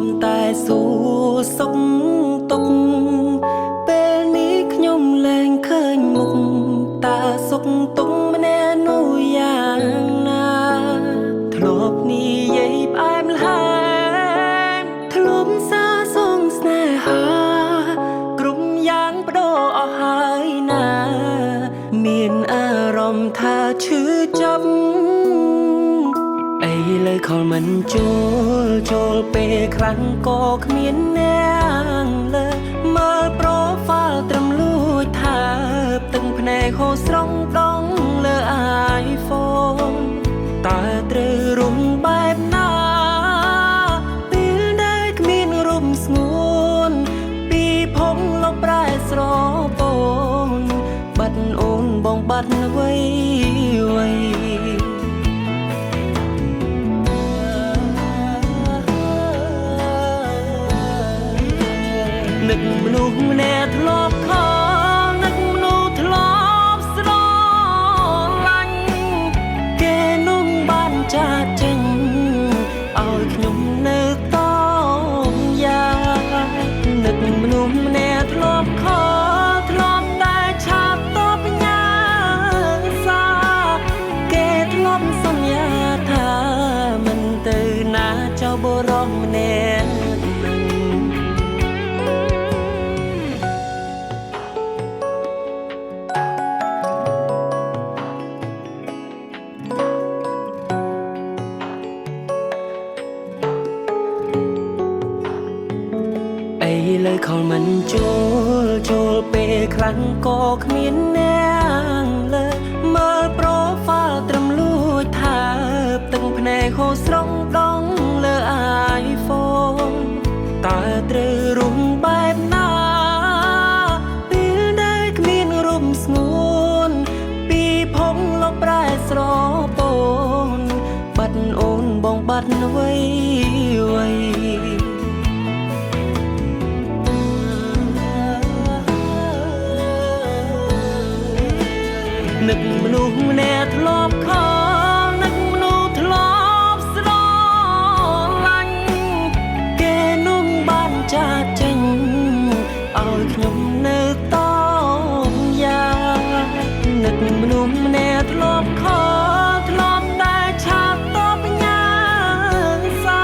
ប់តែសួរសុខទុក្ខពេលនេះខ្ញុំលែងឃើញមុខតើសុខទុក្ខម្នាក់នោះយ៉ាងណាធ្លាប់និយាយផ្អែមល្ហែមធ្លាប់សាសងស្នេហាគ្រប់យ៉ាងបដូរអស់ហើយណាមានអារម្មណ៍ថាឈឺចាប់ឥឡូវខលមិនចូលចូលពេលខ្លាំងក៏គ្មានអ្នកលើមើល profile ត្រឹមលួចថាបទឹកភ្នែកហូរស្រង់ដងលើ iPhone តើត្រូវរុំបែបណាពេលដែលគ្មានរុំស្ងួនពីភពលោកប្រែស្រពោនបាត់អូនបងបាត់អ្វីអ្វីនឹកមនុស្សម្នាក់ធ្លាប់ខលនឹកមនុស្សធ្លាប់ស្រឡាញ់គេនោះបានចាកចេញឲ្យខ្ញុំនៅតងយ៉ានឹកមនុស្សម្នាក់ធ្លាប់ខលធ្លាប់តែឆាតតបញ្ញាសាគេធ្លាប់សន្យាថាមិនទៅណាចៅបរោះម្នាក់នឹង ឥឡូវខលមិនចូលចូលពេលខ្លាំងក៏គ្មានអ្នកលើមើល profile ត្រឹមលួចថាបទឹកភ្នែកហូរស្រង់ដងលើ iPhone តើត្រូវរុំបែបណាពេលដែលគ្មានរុំស្ងួនពីភពលោកប្រែស្រពោនបាត់អូនបងបាត់អ្វីអ្វីនឹកមនុស្សម្នាក់ធ្លាប់ខលនឹកមនុស្សធ្លាប់ស្រឡាញ់គេនោះបានចាកចេញឲ្យខ្ញុំនៅតងយ៉ានឹកមនុស្សម្នាក់ធ្លាប់ខលធ្លាប់តែឆាតតបញ្ញាសា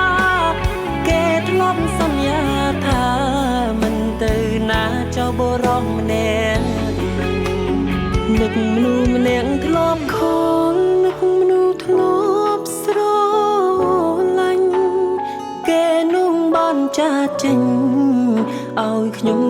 គេធ្លាប់សន្យាថាមិនទៅណាចៅបរោះម្នាក់នឹងនឹកមនុស្សម្នាក់ធ្លាប់ខលនឹកមនុស្សធ្លាប់ស្រឡាញ់គេនោះបានចាកចេញឲ្យខ្ញុំ